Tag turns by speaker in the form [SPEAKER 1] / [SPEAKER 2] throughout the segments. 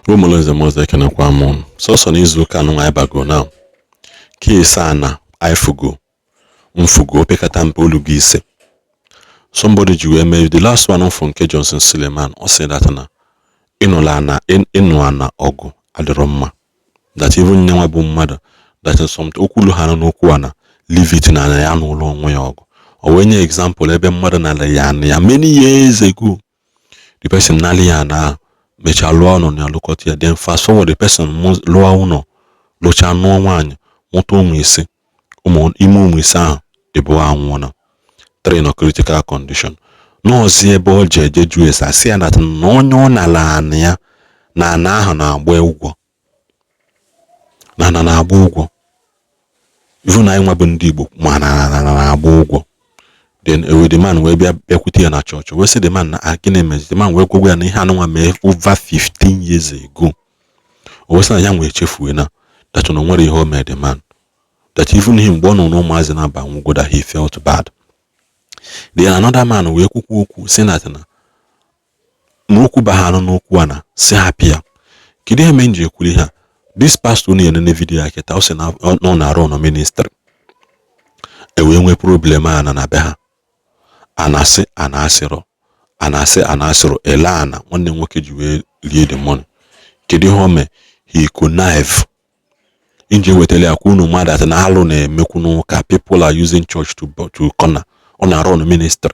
[SPEAKER 1] Ụmụnze m ọzọ, ekenekwa m unu. Sọsọ n'izu ụka anụnwa anyị bago now, case a na anyị fugo mfugo opekata mpe olugo 5 somebody ji wee mee. The last one mfụ nke Johnson Suleman, ọ sị that na ịnụla ana ịnụ ana ọgụ adịrọ mma, that even nyenwa bụ mmadụ, that some okwulu ha nọ n'okwu ana, leave it na ya n'ụlọ onwe ya ọgụ. O wee nye example ebe mmadụ nara ya ana ya many years ago. The person nara ya ana ahụ, mechaa lụọ ụlọ na alụkọta ya. Then fast forward, the person lụọ ụlọ, lụchaa, nụọ nwaanyị, mụta ụmụ 5. Ụmụ ime ụmụ 5 ahụ, ịbụọ anwụọna, three nọ critical condition. Nọọsụ ebe ọ ji eje jụ ese, asị ya na onye ọ nara ana ya na ana ahụ na-agba ụgwọ, na ana na-agba ụgwọ. Even anyị nwa bụ ndị Igbo ma na ana na-agba ụgwọ. Then ewe the man wee bịa bịakwute ya na chọọchị, wee sị the man na gịnị mezi. The man wee gwagwa ya na ihe anụnwa mee over 15 years ago. O wee sị na ya nwee echefue na that na o nwere ihe o mere the man, that even him, mgbe ọ nọ n'ụmụazị na-aba nwụgo, that he felt bad. Then another man wee kwukwa okwu sị na na okwu ba ha n'okwu a na si hapụ ya. Kedu ihe mere m ji ekwuru ihe a? This pastor na-enene video ya kịta, ọ sị na ọ na-arụ ọnọ ministry, e wee nwee problem a na be ha, a na-asị a na-asịrọ, a na-asị a na-asịrọ ele ana. Nwanne m nwoke ji wee rie the money. Kedu ihe o mee? He connive iji wetara ya kwa unu mmadụ atị na alụ na-emekwu n'ụka. People are using church to corner. Ọ na-arụ ọnụ ministry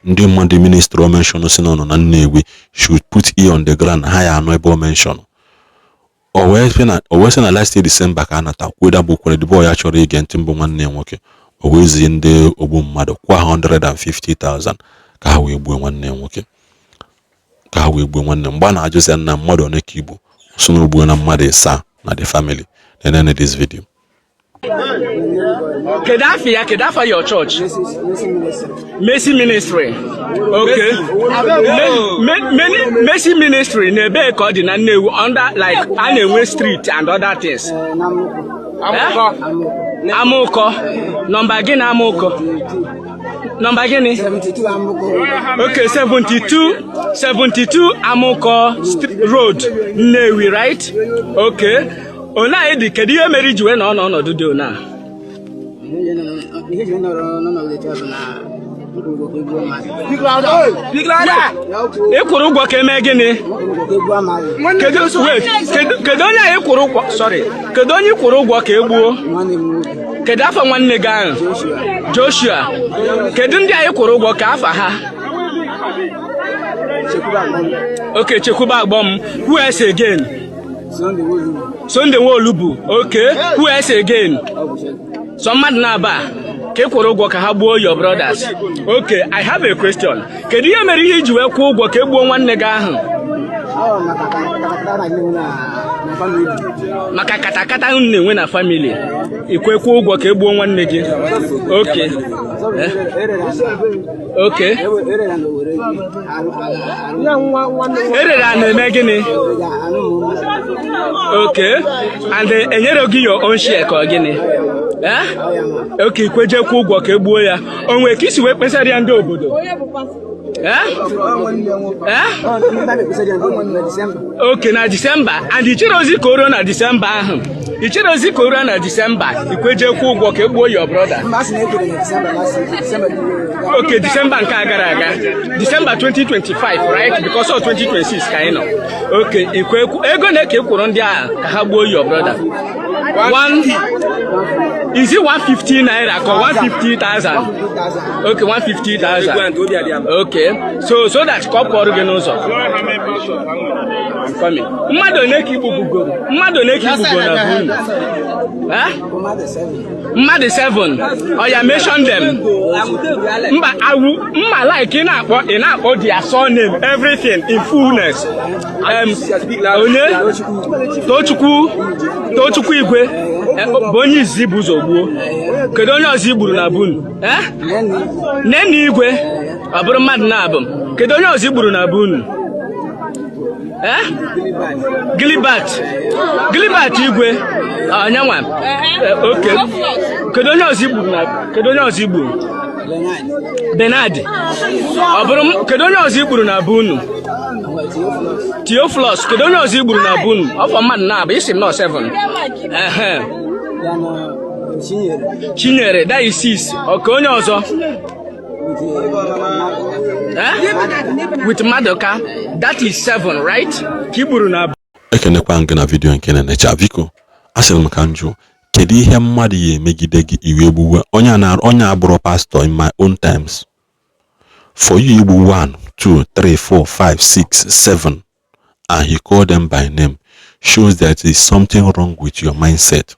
[SPEAKER 1] ndị mmadụ. Ministry o mention si na ọ nọ na Nnewi should put ear on the ground, ha ya anụ ebe o mention. O wee sị na last year December ka a nata kwuo bụ kwere the boy ya chọrọ ige ntị mbụ nwanne ya nwoke. O wee zie ndị ogbu mmadụ kwa 150,000 ka ha wee gbuo nwanne ya nwoke, ka ha wee gbuo nwanne. Mgbe a na-ajụzi ya nna mmadụ one ka igbo so na ogbuo na mmadụ ịsaa na the family. Nenene this video.
[SPEAKER 2] Kedu afọ ya? Kedu afọ your church? Mercy Ministry. Okay. Mercy Ministry na ebee ka ọ dị na Nnewi, under like a na-enwe street and other things? Eh? Amụkọ. Nọmba gịnị Amụkọ? Nọmba gịnị?
[SPEAKER 3] 72 Amụkọ.
[SPEAKER 2] Okay, 72, 72 Amụkọ Road, Nnewi, right? Okay. One anyị dị, kedu ihe mere iji wee nọ n'ọnọdụ dị one a?
[SPEAKER 3] Ihe ji nọrọ n'ọnọdụ etu a bụ na nkwụrụ ụgwọ ka egbuo mmadụ.
[SPEAKER 2] Ị kwụrụ ụgwọ ka emee gịnị?
[SPEAKER 3] Nkwụrụ ụgwọ ka egbuo mmadụ.
[SPEAKER 2] Kedu, wait, kedu onye anyị kwụrụ ụgwọ? Sorry, kedu onye ị kwụrụ ụgwọ ka e gbuo?
[SPEAKER 3] Nwanne m nwoke.
[SPEAKER 2] Kedu afọ nwanne gị ahụ?
[SPEAKER 3] Joshua.
[SPEAKER 2] Joshua. Kedu ndị anyị kwụrụ ụgwọ ka afa ha?
[SPEAKER 3] Chekwube Agbọm.
[SPEAKER 2] Okay, Chekwube Agbọm. Who else again?
[SPEAKER 3] Sunday Wolu.
[SPEAKER 2] Sunday Nwolubu. Okay, who else again?
[SPEAKER 3] Ọ bụ Chekwu.
[SPEAKER 2] So mmadụ na-aba ka ị kwụrụ ụgwọ ka ha gbuo your brothers. Okay, I have a question. Kedu ihe mere ihe iji wee kwụọ ụgwọ ka e gbuo nwanne gị ahụ?
[SPEAKER 3] Ọ maka katakata na-enwe na family.
[SPEAKER 2] Maka katakata unu na-enwe na family, ikwe kwụọ ụgwọ ka e gbuo nwanne gị. Okay. Eh? Okay.
[SPEAKER 3] Erere na Owerri arụ arụ.
[SPEAKER 2] Erere a na-eme gịnị?
[SPEAKER 3] Anụ m.
[SPEAKER 2] Okay, and enyere gị your own share ka ọ gịnị? Eh? Okay, ikweje kwụọ ụgwọ ka e gbuo ya. O nwere ka isi wee kpesara ya ndị obodo? Eh? Eh? Okay, na Disemba, and ichere ozi ka o ruo na Disemba ahụ, ichere ozi ka o ruo na Disemba, ikweje kwụọ ụgwọ ka e gbuo your brother.
[SPEAKER 3] Mba, a sị na ekere na Disemba last year, Disemba.
[SPEAKER 2] Okay, Disemba nke a gara aga, Disemba 2025, right? Because of 2026 ka anyị nọ. Okay, ikwe ego na ka ị kwụrụ ndị agha ka ha gbuo your brother? One, is it 150 naira ka 150,000? Okay, 150,000. Okay, so that ka ọ pụọrọ gị n'ụzọ. I'm coming. Mmadụ one ka igbubugoro? Mmadụ one ka igbugoro na be unu? Eh? Mmadụ 7. Oya, mention them. Mba, awu mma, like ị na-akpọ their surname, everything in fullness. Onye Tochukwu, Tochukwu Igwe, bụ onye izizi bụ ụzọ gbuo. Kedu onye ọzọ i gburu na bunu? Eh? Nene Igwe, ọ bụrụ mmadụ na-abụ. Kedu onye ọzọ i gburu na bunu? Eh? Gilibert, Gilibert Igwe, onyenwa. Okay, kedu onye ọzọ i gburu na, kedu onye ọzọ i gburu? Bernard. Ọ bụrụ kedu onye ọzọ i gburu na be unu? Theophilus. Kedu onye ọzọ i gburu na bunu? Ọfọ mmadụ na-abụ isi m nọ 7. Ehe. Chinyere, that is 6. Ọka onye ọzọ? Eh? With Madoka, that is 7, right? Ka i gburu na
[SPEAKER 1] Ekenekwa m gị na video nke na-enecha. Biko, asịrị m ka m jụọ, kedu ihe mmadụ ya emegide gị iwe gbuwe onye a na onye abụrụ pastor? In my own terms, for you igbu 1, 2, 3, 4, 5, 6, 7 and he called them by name shows that there is something wrong with your mindset.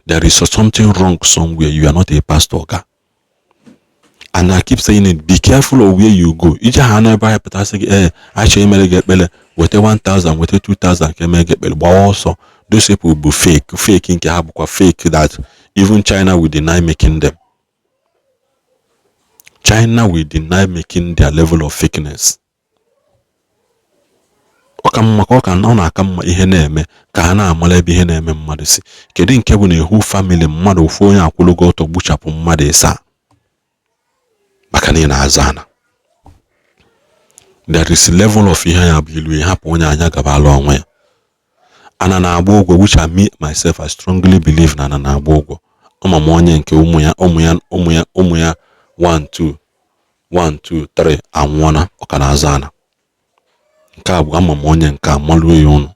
[SPEAKER 1] There is something wrong somewhere. You are not a pastor, oga. And I keep saying it, be careful of where you go. Ije ha n'ebe ahụ pụtasị gị, ee, achọ imere gị ekpere, weta 1000, weta 2000 ka emere gị ekpere, gbawa ọsọ. Those people bụ fake, fake nke ha bụkwa fake that even China will deny making them. China will deny making their level of fakeness. Ọ ka mma ka ọ ka ọ na-aka mma ihe na-eme ka ha na-amala ebe ihe na-eme mmadụ si. Kedu nke bụ na ehu family mmadụ ofu onye akwụlụgo ọtọ gbuchapụ mmadụ ịsaa maka na ị na-aza ana? There is level of ihe ya bụ ilu hapụ onye anya gabala onwe ya. Ana na-agba ụgwọ, which I, me myself, I strongly believe na ana na-agba ụgwọ. Ama m onye nke ụmụ ya, ụmụ ya, ụmụ ya, ụmụ ya 1, 2, 1, 2, 3 anwụọna, ọ ka na-aza ana. Nke a bụ ama m onye nke a maluo ya ụnụ,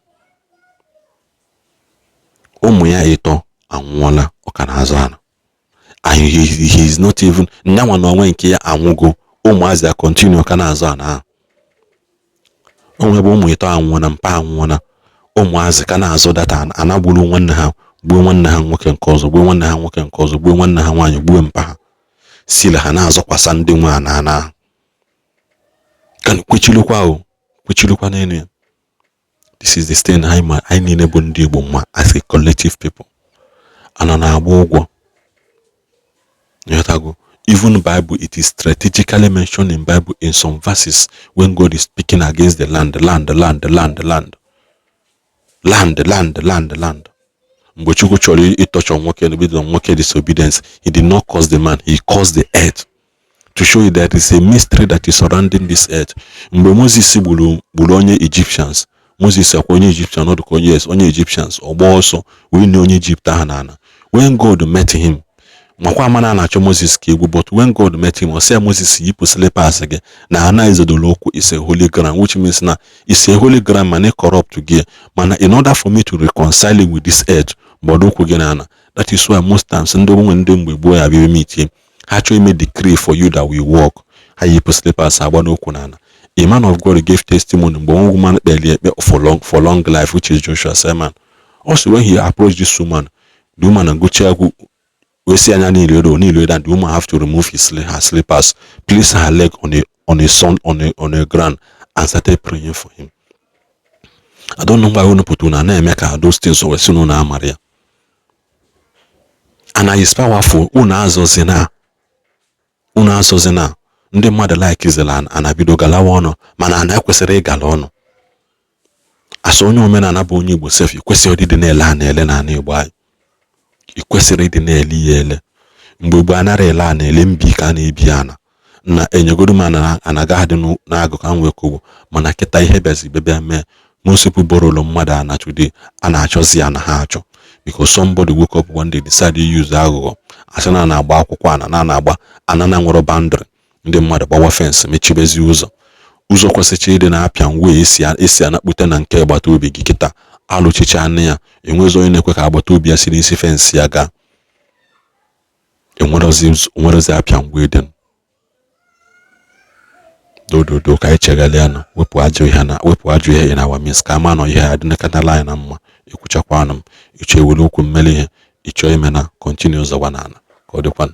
[SPEAKER 1] ụmụ ya ịtọ anwụọla, ọ ka na-aza ana. And he is not even nyanwa na onwe nke ya anwụgo, ụmụazị ya continue ka na-azụ ana ahụ. O nwebe ụmụ ịtọ anwụọna, mpa anwụọna, ụmụazị ka na-azụ data ana gburu nwanne ha, gbuo nwanne ha nwoke nke ọzọ, gbuo nwanne ha nwoke nke ọzọ, gbuo nwanne ha nwaanyị, gbuo mpa ha, sila ha na-azọkwasa ndị nwe ana ana ahụ. Ka kwechilukwa o kwechilukwa n'elu ya. This is the stain anyị ma anyị niile bụ ndị Igbo mma as a collective people. Ana na-agba ụgwọ. Ịghọtago? Even Bible, it is strategically mentioned in Bible in some verses when God is speaking against the land, land, land, land, land, land, land, land, land. Mgbe Chukwu chọrọ ịtọchọ nwoke na nwoke disobedience, he did not curse the man, he cursed the earth to show you there is a mystery that is surrounding this earth. Mgbe Moses gburu onye Egyptians, Moses akwa onye Egyptian, ọ dịka onye, yes, onye Egyptians, ọ gbaa ọsọ wee nye onye Egypt ahụ n'ala. When God met him, makwa ama na na-achọ Moses ka egwu, but when God met him, ọ sị ya, "Moses, yipụ slippers gị na ana izodolo ụkwụ is a holy ground," which means na is a holy ground mana corrupt gị, mana in order for me to reconcile you with this earth, gbado ụkwụ gị n'ala. That is why most times ndị onwe ndị mgbe gboo ya bịa meet ha chọọ ime decree for you that we work, ha yipụ slippers, agba n'ụkwụ n'ala. A man of God gave testimony mgbe one woman kpere ekpe for long life, which is Joshua Selman. Also, when he approached this woman, the woman gụchaa egwu wee sị anya niile ro niile that the woman have to remove her slippers, place her leg on a sun on a ground and started praying for him. I don't know why unu pụta na na-eme ka those things wee sị na amara ya and is powerful. Unu azọzina, unu azọzina. Ndị mmadụ likezila ana bido galawa ọnụ, mana ana ekwesịrị ịgala ọnụ. Asa onye omenala bụ onye Igbo sef, ikwesịrị ịdị na-ele ana ele n'ala Igbo anyị. Ị kwesịrị ịdị na-ele ya ele. Mgbe gboo anara ele ana ele, mbi ka a na-ebi ana na enyegodo m ana anaga adị n'agụ ka m wee kogbo. Mana kịta ihe bịazi bịa mee, most people borrowlu mmadụ ana today, a na-achọzi ya na ha achọ because somebody woke up one day, decide to use aghụghọ, asị na na-agba akwụkwọ ana na na-agba ana na nwere boundary. Ndị mmadụ gbawa fence, mechibezi ụzọ, ụzọ kwesịchị ịdị na-apịa ngwa esi anakpute na nke agbata obi gị. Kịta alụchicha anụ ya, enwezi onye na-ekwe ka agbata obi ya si n'isi fence ya gaa. Enwerozi apịa ngwa ịdị dododo. Ka anyị chegharịa nụ, wepụ ajọ ihe na wepụ ajọ ihe in our midst, ka ama nọ ihe ya adịnekọtala anyị na mma. Ekwuchakwanụ m ịchọ ewere okwu mmeri ihe ịchọ ime na continue zọwa n'ala ka ọ dịkwanụ.